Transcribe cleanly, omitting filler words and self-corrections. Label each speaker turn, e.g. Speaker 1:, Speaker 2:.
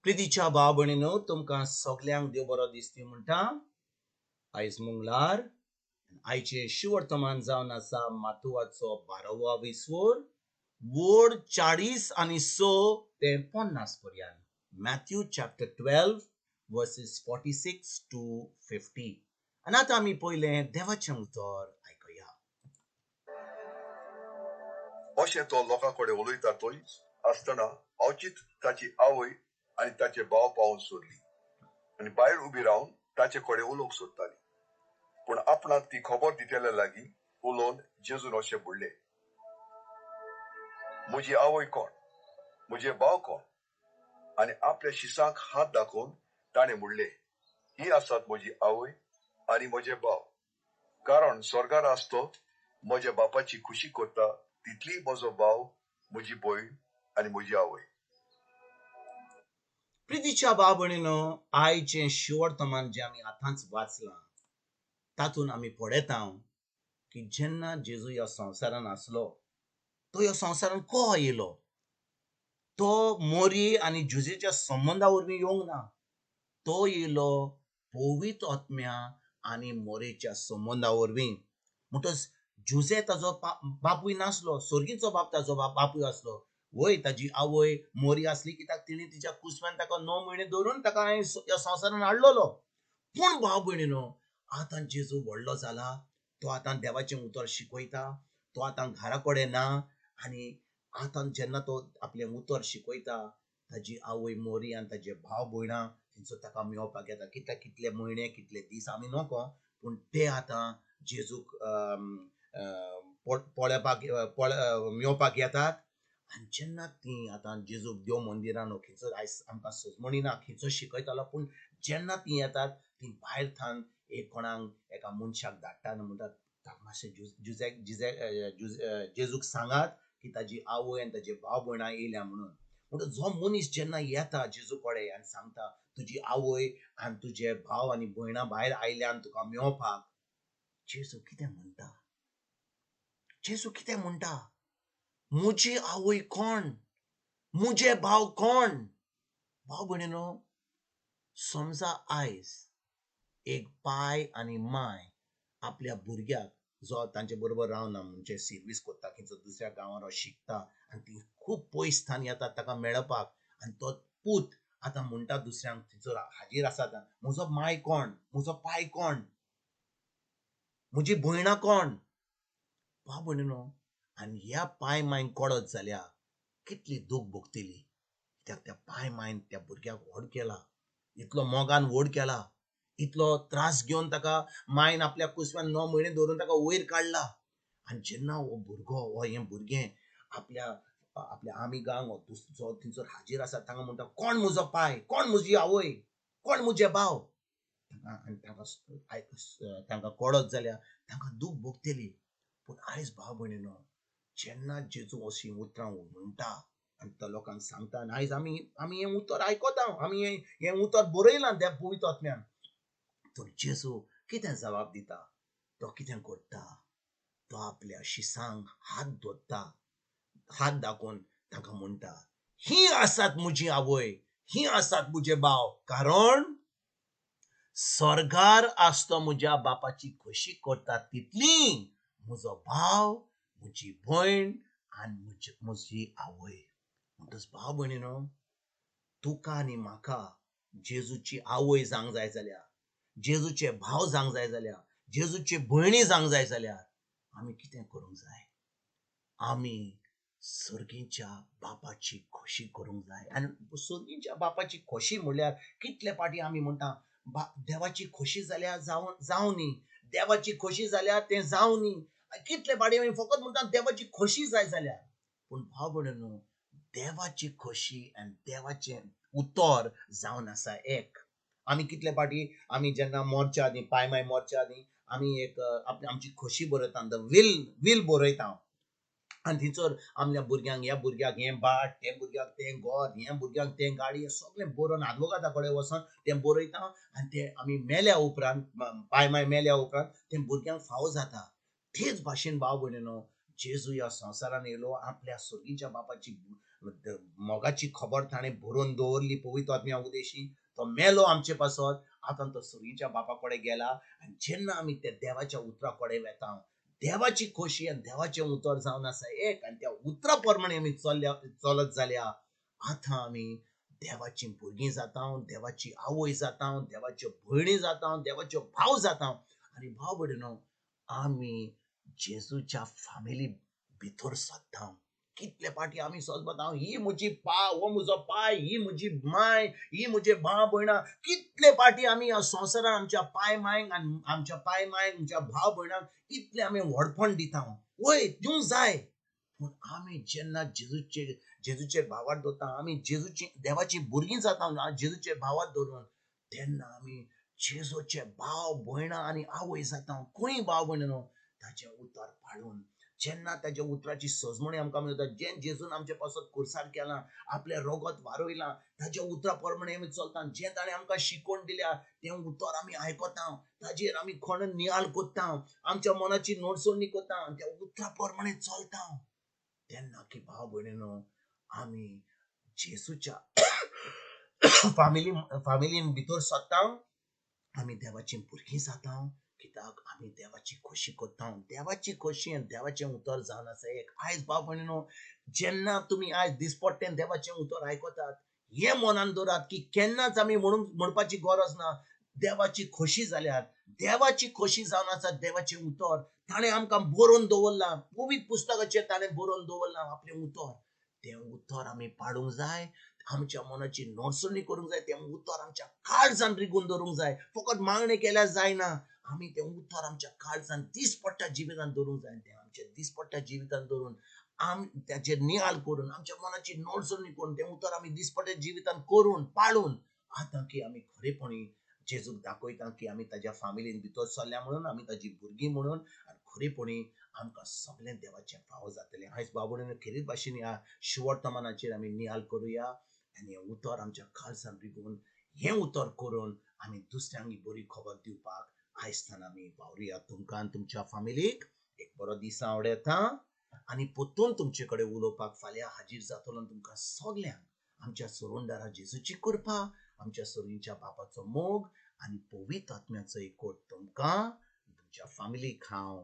Speaker 1: प्रितीच्या भाव भयणीनो, तुमकां सगल्यांक देव बरो दिसती म्हणटा. आयज मंगळार. आयचें शिवर्तमान जावन आसा मातुवाचो बारावो विस्वोर, वोड 46 ते 50 पर्यंत. Matthew chapter 12 verses 46 to 50. आनी आतां आमी पयलें देवाचें उतर आयकया.
Speaker 2: अशें तो लोकां कडेन उलयता थंयच आसतना अवचीत ताची आवय आनी ताचे भाव पावून सोदली आनी भायर उबी रावन ताचे कडेन उलोवंक सोदताली. पूण आपणाक ती खबर दितल्या लागीं उलोवन जेजून अशें म्हणलें, म्हजी आवय कोण, म्हजे भाव कोण? आनी आपल्या शिसांक हात दाखोवन ताणें म्हणलें, ही आसात म्हजी आवय आनी म्हजे भाव. कारण स्वर्गार आसतो म्हज्या बापाची खुशी करता तितली म्हजो भाव, म्हजी भयण आनी म्हजी आवय.
Speaker 1: प्रितीच्या भाव भयणीनो, आयचें शिवर्तमान जें आमी आतांच वाचलां तातूंत आमी पळयता की जेन्ना जेजू ह्या संवसारान आसलो, तो ह्या संवसारान को येयलो? तो मोरी आनी जुजेच्या संबंदा वरवीं येवंक ना. तो येयलो पवित्र आत्म्या आनी मोरेच्या संबंदा वरवीं. म्हणटच जुजे ताजो बापूय नासलो, सर्गीचो बाप ताजो बापूय आसलो. वय ताजी आवय मोरी आसली कित्याक तिणें तिच्या कुसव्यान ताका 9 म्हयने धरून ताका ह्या संवसारान हाडलेलो. पूण भाव भयणीनो, आतां जेजू व्हडलो जाला, तो आतां देवाचें उतर शिकयता, तो आतां घरा कडेन ना. आनी आतां जेन्ना तो आपलें उतर शिकयता, ताजी आवय मोरी आनी ताजे भाव भयणां थंयसर ताका मेळपाक येता. कित्याक कितले म्हयने कितले दीस आमी नको, पूण ते आतां जेजूक पळोवपाक मेळपाक येतात. आनी जेन्ना ती आतां जेजूक देव मंदिरान खंयचो आयज आमकां सजमणी ना खंयचो शिकयतालो, पूण जेन्ना ती येतात ती भायर थावन एक कोणाक एका मनशाक धाडटा आनी म्हणटात ताका मातशें जेजूक सांगात की ताजी आवय आनी ताजे भाव भयणां येयल्या म्हणून. म्हणटच जो मनीस जेन्ना येता जेजू कडेन आनी सांगता तुजी आवय आनी तुजे भाव आनी भयणां भायर आयल्या आनी तुका मेळपाक, जेजू कितें म्हणटा? जेजू कितें म्हणटा? म्हजी आवय कोण, म्हजे भाव कोण? भाव भयणीनो, समजा आयज एक पाय आनी माय आपल्या भुरग्याक जो तांचे बरोबर रावना, म्हणजे सिर्वीस करता खंयचो दुसऱ्या गांवांत शिकता आनी ती खूब पयस स्थान येतात ताका मेळपाक, आनी तो पूत आतां म्हणटा दुसऱ्यांक थंयसर हाजीर आसा, म्हजो माय कोण, म्हजो पाय कोण, म्हजी भयणां कोण? भाव भयणीनो, आनी ह्या पाय मायन कडत जाल्यार कितली दूख भोगतली. कित्याक त्या पाय मायन त्या भुरग्याक व्हड केला, इतलो मोगान व्हड केला, इतलो त्रास घेवन ताका मायन आपल्या कुसव्यान 9 म्हयने धरून ताका वयर काडला. आनी जेन्ना हो भुरगो हो हें भुरगें आपल्या आपल्या आमिगांक हो जो थंयसर हाजीर आसा तांकां म्हणटा, कोण म्हजो पाय, कोण म्हजी आवय, कोण म्हजे भाव? आनी तांकां कळत जाल्यार तांकां दूख भोगतली. पूण आयज भाव भयणीनो, जेन्ना जेजू अशीं उतरां म्हणटा आनी तो लोकांक सांगता, आनी आयज आमी आमी हें उतर आयकता, आमी हें उतर बरयलां त्या पवित्र आत्म्यान, तर जेजू कितें जबाब दिता? तो कितें करता? तो आपल्या शिसांक हात धरता, हात दाखोवन तांकां म्हणटा, ही आसात म्हजी आवय, ही आसात म्हजे भाव, कारण स्वर्गार आसतो म्हज्या बापाची खोशी करता तितली म्हजो भाव, म्हजी भयण आनी म्हजी आवय. म्हणटच भाव भयणीनो, तुका आनी म्हाका जेजूची आवय जावंक जाय जाल्यार, जेजूचे भाव जावंक जाय जाल्यार, जेजूचे भयणी जावंक जाय जाल्यार आमी कितें करूंक जाय? आमी सर्गीच्या बापाची खोशी करूंक जाय. आनी सर्गीच्या बापाची खोशी म्हणल्यार कितले पाटी आमी म्हणटा, देवाची खोशी जाल्यार जावं न्ही, देवाची खोशी जाल्यार तें जावं न्ही. कितले पाटी आमी फकत म्हणटा देवाची खोशी जाय जाल्यार. पूण भाव भयणीनो, देवाची खोशी आनी देवाचें उतर जावन आसा एक. आमी कितले पाटी आमी जेन्ना मोर्चा आदी पाय माय मोर्चा आदी आमी एक आपली आमची खोशी बरयता, the will बरयता, आनी थंयसर आमच्या भुरग्यांक, ह्या भुरग्याक हें बाट, तें भुरग्याक तें घर, ह्या भुरग्याक तें गाडी, हें सगळें बरोवन आदवोगादा कडेन वचोन तें बरयता. आनी तें आमी मेल्या उपरांत, पाय माय मेल्या उपरांत तें भुरग्यांक फावो जाता. तेच भाशेन भाव भयणीनो, जेजू ह्या संवसारान येयलो आपल्या सर्गीच्या बापाची मोगाची खबर ताणें बरोवन दवरली पवित्र आत्म्या उदेशी. तो मेलो आमचे पासत, आतां तो सुर्यच्या बापा कडेन गेला. आनी जेन्ना आमी त्या देवाच्या उतरा कडेन वेता, देवाची खोशी आनी देवाचें उतर जावन आसा एक, आनी त्या उतरा प्रमाणे आमी चलत जाल्या आतां आमी देवाची भुरगीं जाता, देवाची आवय जाता, देवाच्यो भयणी जाता, देवाच्यो भाव जाता. आनी भाव भयणीनो, आमी जेजूच्या फामिली भितर सरता. कितले पाटी आमी सोदता, ही म्हजी पा, हो म्हजो पाय, ही म्हजी माय, ही म्हजे भाव भयणां. कितले पाटी आमी ह्या संवसारान आमच्या पाय मायक आनी आमच्या पाय मायक आमच्या भाव भयणांक इतले आमी व्हडपण दिता. वय दिवंक जाय, पूण आमी जेन्ना जेजूचेर भावार्थ दवरता, आमी जेजूची देवाची भुरगीं जाता जेजूचेर भावार्थ दवरून, तेन्ना आमी जेजूचे भाव भयणां आनी आवय जाता. खंय भाव भयणां ताचें उतर पाळून, जेन्ना ताच्या उतराची सजमणी आमकां मेळटा, जें जेजून आमचे पासत खुर्सार केलां, आपलें रगत वारयलां, ताच्या उतरा प्रमाणे आमी चलता, जें ताणें आमकां शिकोवन दिल्या तें उतर आमी आयकता, ताजेर आमी खणून नियाळ करता, आमच्या मनाची नोटसणी करता आनी त्या उतरा प्रमाणे चलता, तेन्ना की भाव भयणीनो आमी जेजूच्या फामिलीन भितर सरता, आमी देवाची भुरगीं जाता. कित्याक आमी देवाची खोशी करता. देवाची खोशी आनी देवाचें उतर जावन आसा एक. आयज भाव भयणीनो, जेन्ना तुमी आयज दिसपट्टें देवाचें उतर आयकतात, हें मनान दवरात की केन्नाच आमी म्हणपाची गरज ना. देवाची खोशी जाल्यार, देवाची खोशी जावन आसा देवाचें उतर, ताणें आमकां बरोवन दवरलां, पवित्र पुस्तकाचेर ताणें बरोवन दवरलां आपलें उतर. तें उतर आमी पाळूंक जाय, आमच्या मनाची नोटसणी करूंक जाय, तें उतर आमच्या काळजान रिगून दवरूंक जाय. फकत मागणें केल्यार जायना, आमी तें उतर आमच्या काळजान दिसपट्ट्या जिवितान दवरूंक जाय. तें आमच्या दिसपट्ट्या जिवितान दवरून आम ताचेर नियाळ करून, आमच्या मनाची नोटसणी करून, तें उतर आमी दिसपट्ट्या जिवितान करून पाळून आतां की आमी खरेपणी जेजूक दाखयता की आमी ताज्या फामिलीन भितर सरल्या म्हणून, आमी ताजी भुरगीं म्हणून, आनी खरेपणी आमकां सगळें देवाचें फावो जातलें. आयज बाबुणेन खेरीत भाशेन ह्या शिवर्तमानाचेर आमी नियाळ करुया आनी हें उतर आमच्या काळजान रिगून, हें उतर करून आमी दुसऱ्यांक बरी खबर दिवपाक आयज आमी वावरुया. तुमकां आनी तुमच्या फामिलीक एक बरो दीस आवडता आनी परतून तुमचे कडेन उलोवपाक फाल्यां हाजीर जातलो. तुमकां सगल्यांक आमच्या सोरोंदारा जेजूची कृपा, आमच्या सोरींच्या बापाचो मोग आनी पवित्र आत्म्याचो एकवट तुमकां तुमच्या फामिलीक हांव